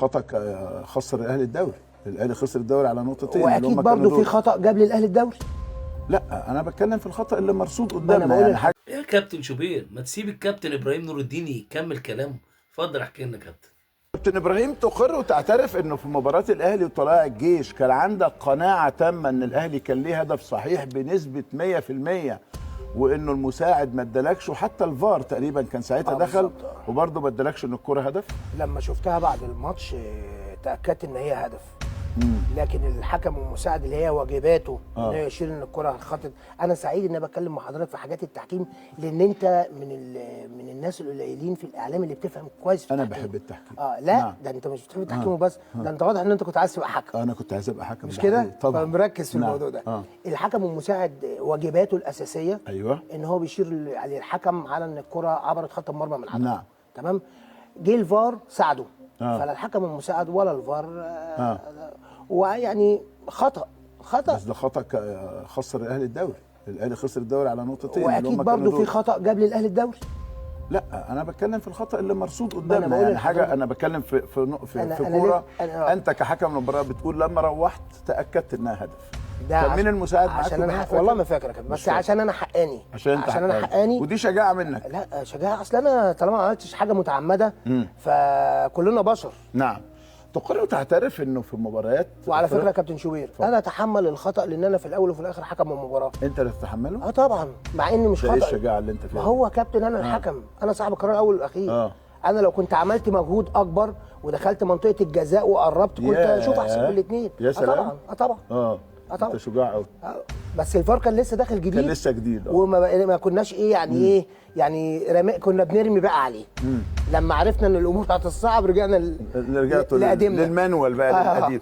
خطا خسر الاهلي الدوري، الاهلي خسر الدوري على نقطتين. واكيد برضه في خطا جاب للاهلي الدوري. لا انا بتكلم في الخطا اللي مرصود قدامنا. يعني حاجة يا كابتن شوبير، ما تسيب الكابتن ابراهيم نور الدين يكمل كلامه. اتفضل احكي لنا كابتن. كابتن ابراهيم، تقر وتعترف انه في مباراة الاهلي وطلائع الجيش كان عندك قناعة تامة ان الاهلي كان ليه هدف صحيح بنسبة 100%، وانه المساعد ما ادالكش، وحتى الفار تقريبا كان ساعتها دخل وبرضه ما ادالكش ان الكره هدف؟ لما شفتها بعد الماتش تاكدت ان هي هدف. لكن الحكم المساعد اللي هي واجباته ان هو يشير ان الكره خطت. انا سعيد ان انا بتكلم مع حضرتك في حاجات التحكيم، لان انت من الناس القليلين في الاعلام اللي بتفهم كويس في انا التحكيم. بحب التحكيم. لا نعم. ده انت مش بتحب التحكيم وبس، ده انت واضح ان انت كنت عايز تبقى حكم. انا كنت عايز ابقى حكم، مش كده؟ طبعا. فمركز في الموضوع ده. الحكم المساعد واجباته الاساسية ايوه ان هو بيشير للحكم على ان الكره عبرت خط المرمى من العدم. نعم تمام. جه الفار ساعده. فلا الحكم المساعد ولا الفار ويعني خطأ. بس ده خطأ خسر الاهلي الدوري، الاهلي خسر الدوري على نقطتين. واكيد برضه في خطأ جاب للاهلي الدوري. لا انا بتكلم في الخطأ اللي مرصود قدامنا. يعني حاجة انا بتكلم في في في, في كورة. انت كحكم المباراة بتقول لما روحت تاكدت انها هدف. كان مين المساعد معاك؟ عشان انا والله ما فاكر يا كابتن، بس عشان انا حقاني. عشان انا حقاني، ودي شجاعة منك. لا شجاعة، اصل انا طالما ما عملتش حاجة متعمدة فكلنا بشر. نعم. تقر وتعترف انه في مباريات، وعلى فكرة يا كابتن شوبير انا اتحمل الخطا لان انا في الاول وفي الاخر حكم المباراة. انت اللي تتحمله؟ طبعا، مع ان مش خطا. ايه الشجاعة اللي انت فيها؟ ما هو كابتن انا الحكم، انا صاحب القرار الاول والاخير. انا لو كنت عملت مجهود اكبر ودخلت منطقة الجزاء وقربت كنت اشوف احسن من الاثنين. يا سلام. طبعا. طبعا. انت شجاع قوي. بس الفار كان لسه داخل جديد، كان لسه جديد. وما كناش ايه يعني ايه يعني كنا بنرمي بقى عليه. لما عرفنا ان الامور هتصعب رجعنا لقديمنا، لل manual بقى، للقديم.